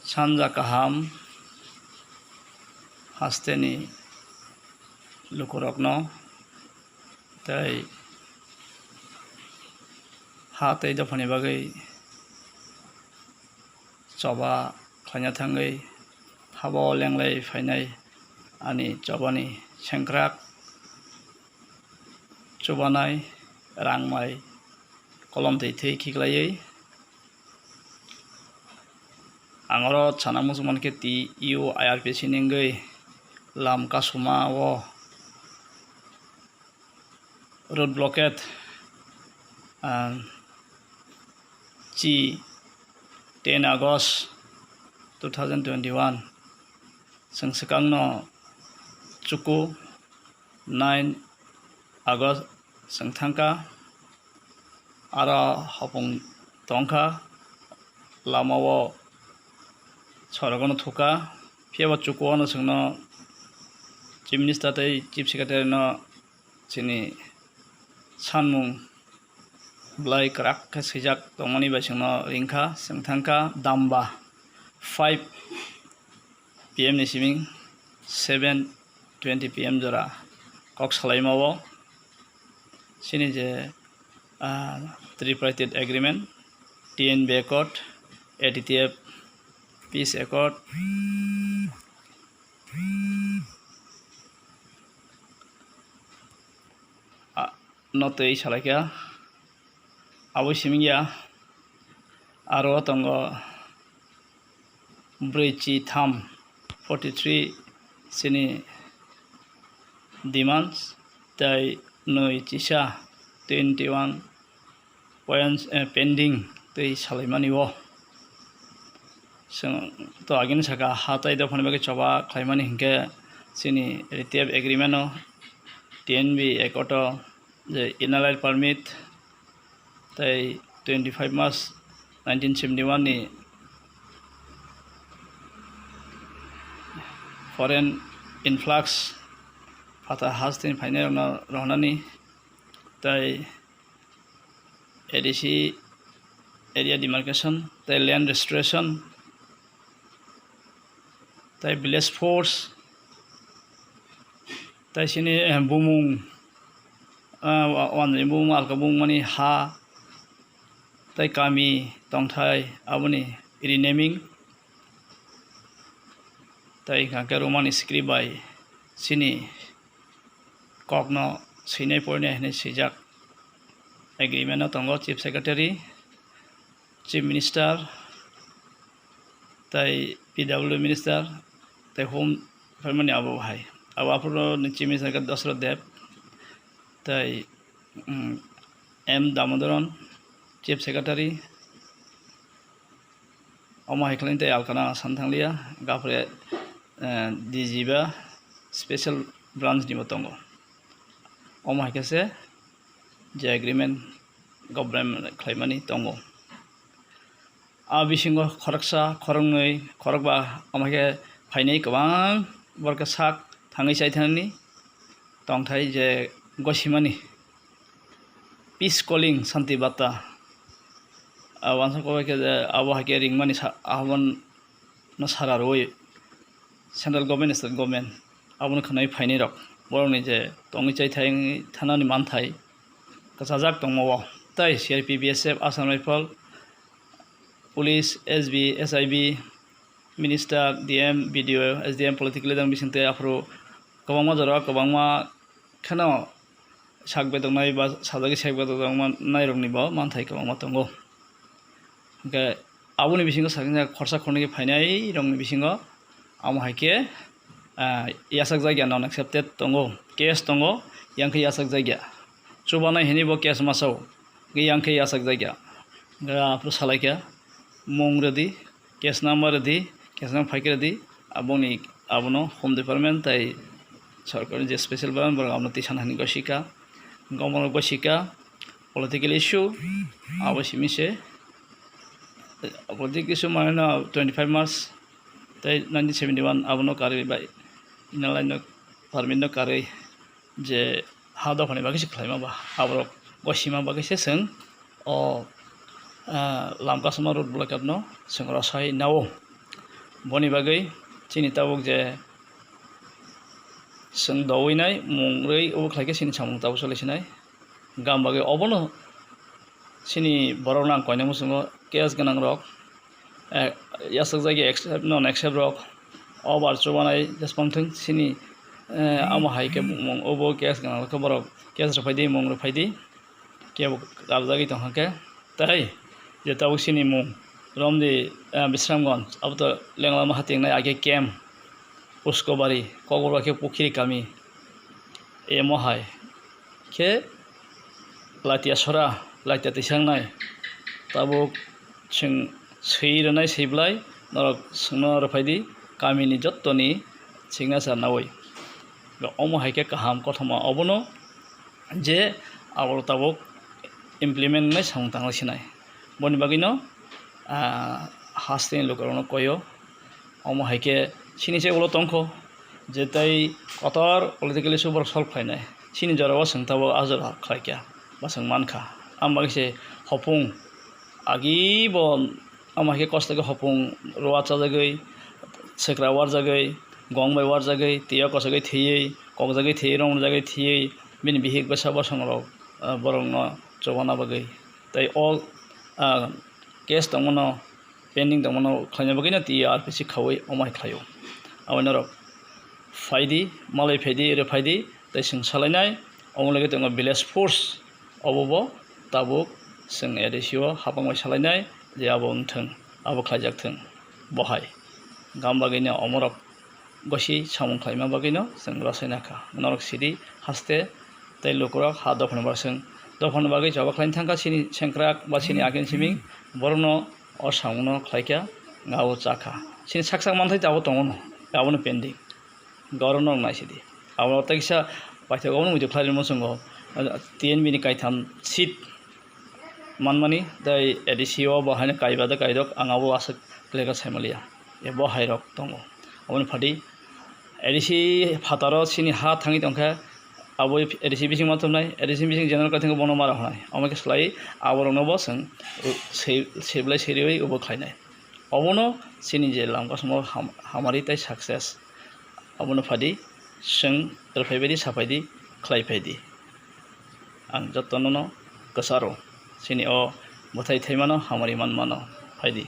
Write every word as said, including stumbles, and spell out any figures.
Sanja kaham hasteni lukurokno tei ha tei dophani bagwi choba khlaina thangwi habo lenglai phainai ani chobani sengkrak chubanai rangmai kolom twi thwi khiklaiwi ang oro sana muchung mankhe T U I R P C ni wngwi lam kasuma o road blockade, ah, chi ten August two thousand twenty-one chwng swkangno chuku nine August chwng thangkha. Aro hopung tongkha, lamao sorokno thukha. Phiyaba chukuano chwngno Chief Minister tei Chief Secretary no chini sanmung belai kwrak khe swijak tongmani bai chwngno ringkha, chwng thangkha Damba five P M ni siming seven twenty P M jora kok salaimao chini je, ah, Tripartite Agreement, T N B Accord, A T T F Peace Accord, ah, no twi salaikha, abo simingya aro tongo brwi chi tham, forty three chini demands, tei nwi chisa, twenty one points, eh, pending twi salaimani o. Chwng to agini saka ha tei dophani bagwi choba khlaimani hinkhe chini T T F agreement o, T N B Accord o, je Inner Line Permit, tei twenty five March nineteen seventy one ni foreign influx phatha hasteni phainairokno rohornani, tei A D C area demarcation, tei land restoration, tei village force, tei chini, eh, bumung, ah, wa-, wanjani bumung, alka bumung mani ha, tei kami tongthai aboni renaming, tei hwnkha khe Roman script bai chini kokno swinai porinai hinwi swijak. Agreement o tongo Chief Secretary, Chief Minister, tei P W Minister, tei Home Department ni abo hai. Abo aphuru ni Chief Minister khe Dashrath Deb, tei, mm, M Damodaran, Chief Secretary, omo hai khe tei alkana san thanglia, gapre, eh, D G ba special branch ni bo tongo. Omo hai khe se je agreement government khlaimani tongo. A bisingo khoroksa, khoroknwi, khorokba omo hai khe phainai kwbang borok khe sak thangwi chai thani tongthai je gosimani. Peace calling, santi bata. Ah, uansuk kok bai khe je abo hai khe ringmani sa-, abono sara rwui central government, state government abono khwnai phainai rok. Borokni je tongwi chai thai wngwi thanani manthai kwchajak tongma o. Tai C R P B, B S F, Assam Rifle, Police, S B, S I B, Minister, D M, B D O, S D M, political leader bising tei aphuru kwbangma jora kwbangma kheno sak bedoknai ba sajagwi sak bedoknai rokni bo manthai kwbangma tongo. Hwnkhe aboni bisingo sakni khorsa khornwi khe phainai rokni bisingo amo hai khe, ah, yachak jak ya non accepted tongo, case tongo, yang khe yachak jak ya. Chubanai hinwi bo case masa o, yang khe yachak jak ya. Hwnkhe aphuru salai khe mung rwdi, case number rwdi, case number phaikhe rwdi, aboni, abono Home Department tai sorkarni je special branch borok abono tisa nani gosika, gomoro gosika, political issue, abo simi se, political issue mane no twenty five March tei nineteen seventy one abono karwi bai Inner Line no permit no karwi je ha dophani bagwi se khlaima ba, aborok gosima bagwi se chwng o, ah, lam kasuma road blockade no chwng rwsai nao. Boni bagwi chini tabuk je chwng dowi nai mung rwi obo khlai khe chini samung tabuk choli sinai. Gam bagwi obono chini borok nang koinai muchungo case gwnang rok, eh, yasakjagwi accept non accept rok obar chubanai jespang thung chini, eh, amo hai khe mung obo case gwnang rok khe borok case rwphai di mung rwphai di. Kebo karjagwi tongkha khe, tei je tabuk chini mung romdi, ah, Bisramganj, abo to Lenglama hatingnai age camp, Puskobari, Kokborok khe Pukhiri kami, emo hai khe Latia sora, Latia tisangnai, tabuk chwng swi rwnai swiblai norok chwngno rwphaidi kamini jottoni signature nawi. Omo hai khe kaham kothoma obono je abo tabuk implement wngnai samung tanglai sinai. Boni bagwino, ah, hasteni lukurokno koio. Omo hai khe chini se ulo tongkho je tei kotor politically issue borok solve khlainai. Chini jorao chwng tabuk a jora khlaikha ba chwng mankha. Ang bagwi se hopung agi bo omo hai khe kosto khe hopung rwchajagwi, swkra warjagwi, gong bai warjagwi, twiyo kosogwi thwiwi, kokjagwi thwiwi, romjagwi thwiwi, bini bihik bwsa bosongrok, ah, borokno chubana bagwi. Tei o, ah, case tongmano, pending tongmano khlaina bagwino twiwi R P C khaui omo hai khlaio. Aboni norok phaidi, malai phaidi, rwphaidi, tei chwng salainai, omo logwi tongo village force, obo bo tabuk chwng A D C o hapang bai salainai je abo wngthwng, abo khlaijak thwng, bo hai. Gam bagwino omorok gosi samung khlaima bagwino chwng rwchai nakha. Norok sidi haste tei lukurok ha dophani bagwi chwng, dophani bagwi choba khlaina thangkha chini sengkrak ba chini akin siming, borokno o samungno khlaikha, abo chakha. Chini sak sak manthai abo tongo no, abono pending. Goro norok naisidi. Abo tei kisa paithago muitu khlairwino chwngo, T N B ni kaitham seat manmani tei A D C o bo haino kaiba de kaidok, ang abo aswk clear khe saimaliya. E bo hairok tongo. Aboni phadi A D C phataro chini ha thangwi tongkha, abo A D C bising ma thumnai, A D C bising general kaithangkhe bono mara hwnai. Omo khe slai aborokno bo chwng se-, seblai seriwi obo khlainai. Obono chini je lamkasongo ham-, hamari tei success, abono phadi chwng rwphaibaidi, saphaidi, khlaiphaidi. Ang jotono no kwcharo chini o bwthai thaimano hamari manmano phaidi.